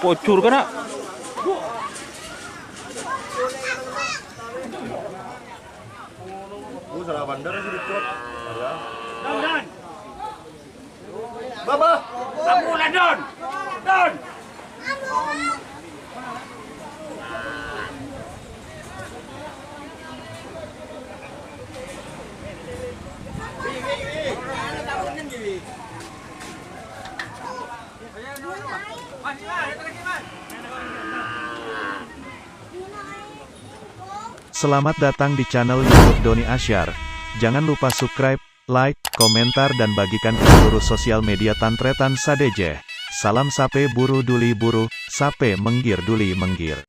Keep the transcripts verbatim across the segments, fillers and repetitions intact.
Pojur kana'. Oh, salah bandar sih, Dut. Salah. Baba. Ampun, Don. Don. Selamat datang di channel YouTube Doni Asyar. Jangan lupa subscribe, like, komentar, dan bagikan ke seluruh sosial media tan-tarètan sadhâjâ. Salam sapè buru duli buru, sapè mèngghir duli mèngghir.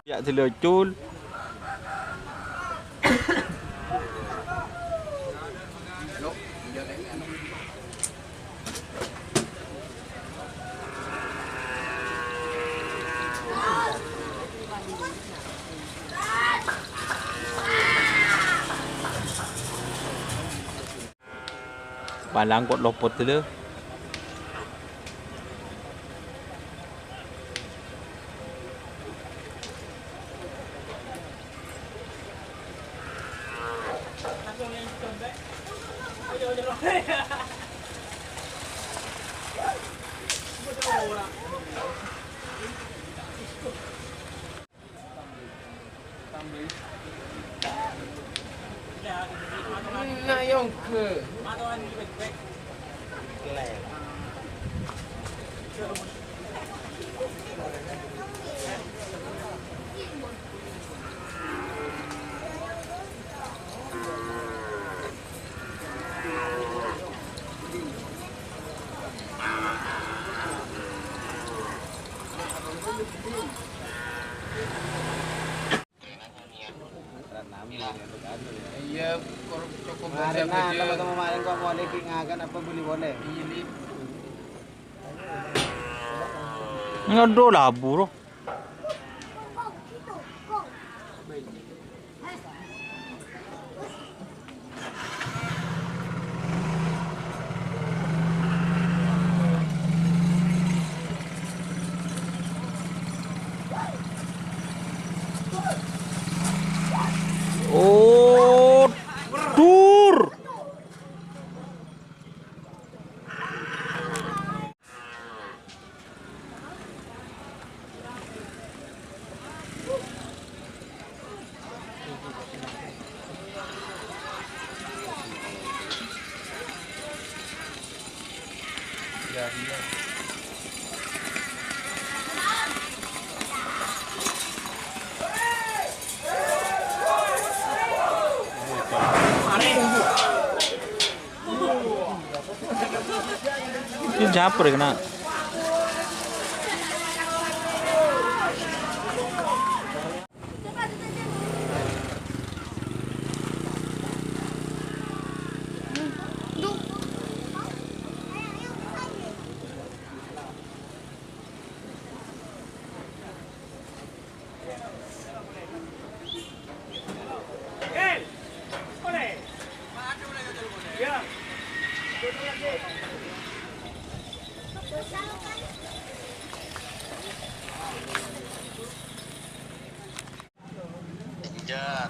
Ya, dilocul. Palang kok lopot dulu. Iya, kor-, cukup. Kemarin, nah, teman-teman kemarin kok mau lagi ngakan apa beli boleh? Iya, Li. Ngedo labu, bro. Oh, dur. Ini campur ya kena.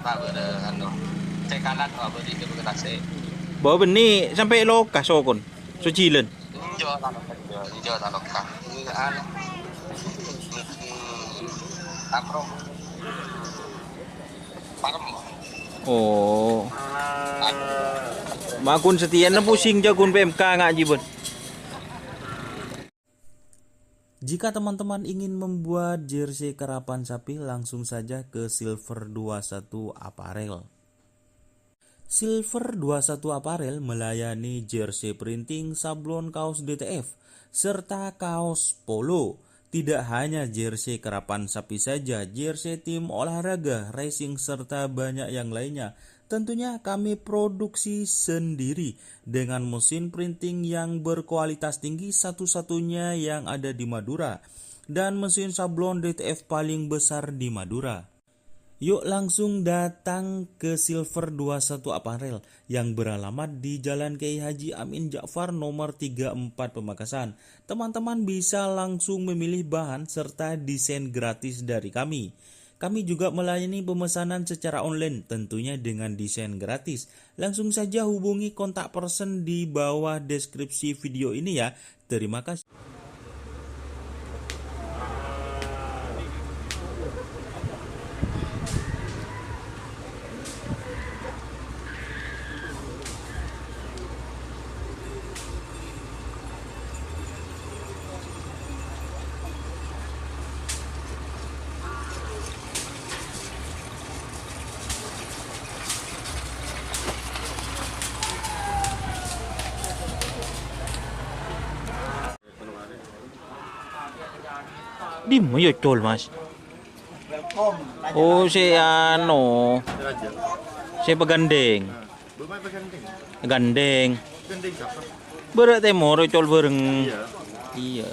Bâdâ, anu, cèkalan, wah, bâdâ, itu bâdâ tasè'. Bâ bânnè sampè' loka sokon, sojilân. Enjâ', ta' loka, enjâ', enjâ', ta' loka. Ini, anu, hmm, apro. Parem. Oh. Anu. Ma' ghun satèya pusing jâ' ghun P M K ngajhi bân. Jika teman-teman ingin membuat jersey karapan sapi, langsung saja ke Silver dua satu Apparel. Silver dua satu Apparel melayani jersey printing, sablon kaos D T F, serta kaos polo. Tidak hanya jersey karapan sapi saja, jersey tim olahraga, racing, serta banyak yang lainnya. Tentunya kami produksi sendiri dengan mesin printing yang berkualitas tinggi, satu-satunya yang ada di Madura, dan mesin sablon D T F paling besar di Madura. Yuk langsung datang ke Silver dua satu Apparel yang beralamat di Jalan Kiai Haji Amin Ja'far nomor tiga empat Pamekasan. Teman-teman bisa langsung memilih bahan serta desain gratis dari kami. Kami juga melayani pemesanan secara online, tentunya dengan desain gratis. Langsung saja hubungi kontak person di bawah deskripsi video ini ya. Terima kasih. Dimma yâ, Col, Mas? Oh, sè anu. Sè pagandeng. Gandeng. Bârâ' tèmor, Col, bhâreng. Iyâ.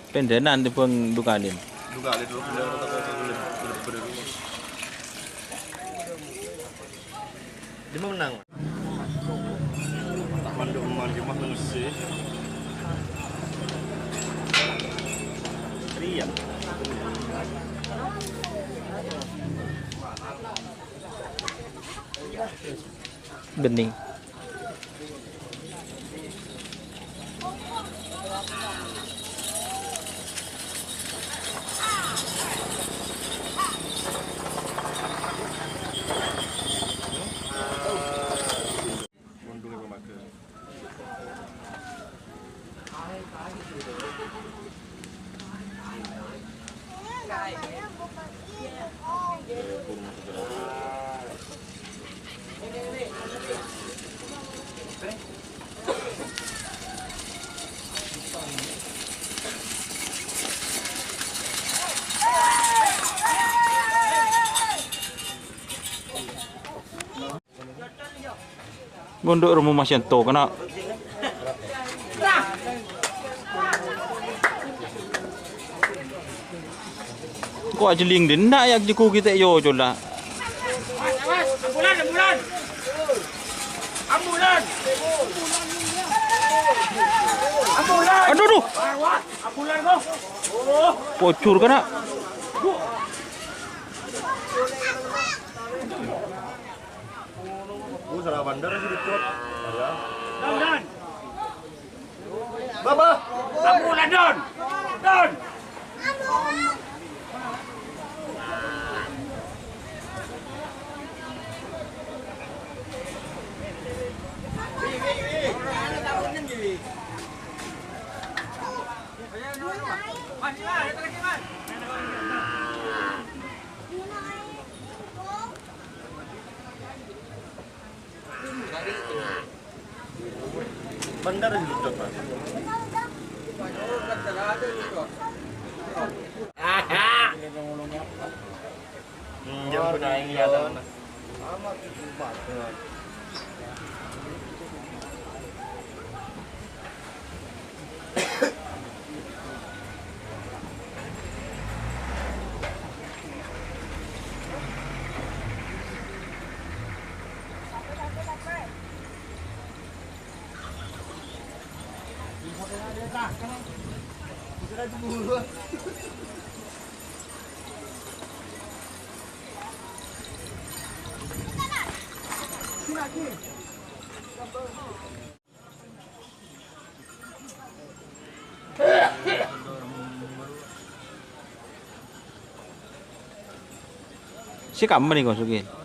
Pèndhânan tèmbhâng Dukalin. Dukalin, bener, bener, bener. Dimma mennang? Mandhâ' man coma ngessè. Riya. Bening. Ngonḍhu' romo masènto kana'. Ko' ajhelling dinna' ya jhâ' ghu ghi' tè' yo cola. Ambulan, ambulan. Ambulan. Ambulan. Aduh, aduh. Ambulan, kok. Pojhur kana'. Oh, salah bandar sih, Dut. Ya. Don, Don. Baba. Ambulan, Don. Don. Bener itu, Pak. Hmm, yang punya ini ya, teman. Sè kamma nèko, Sugil?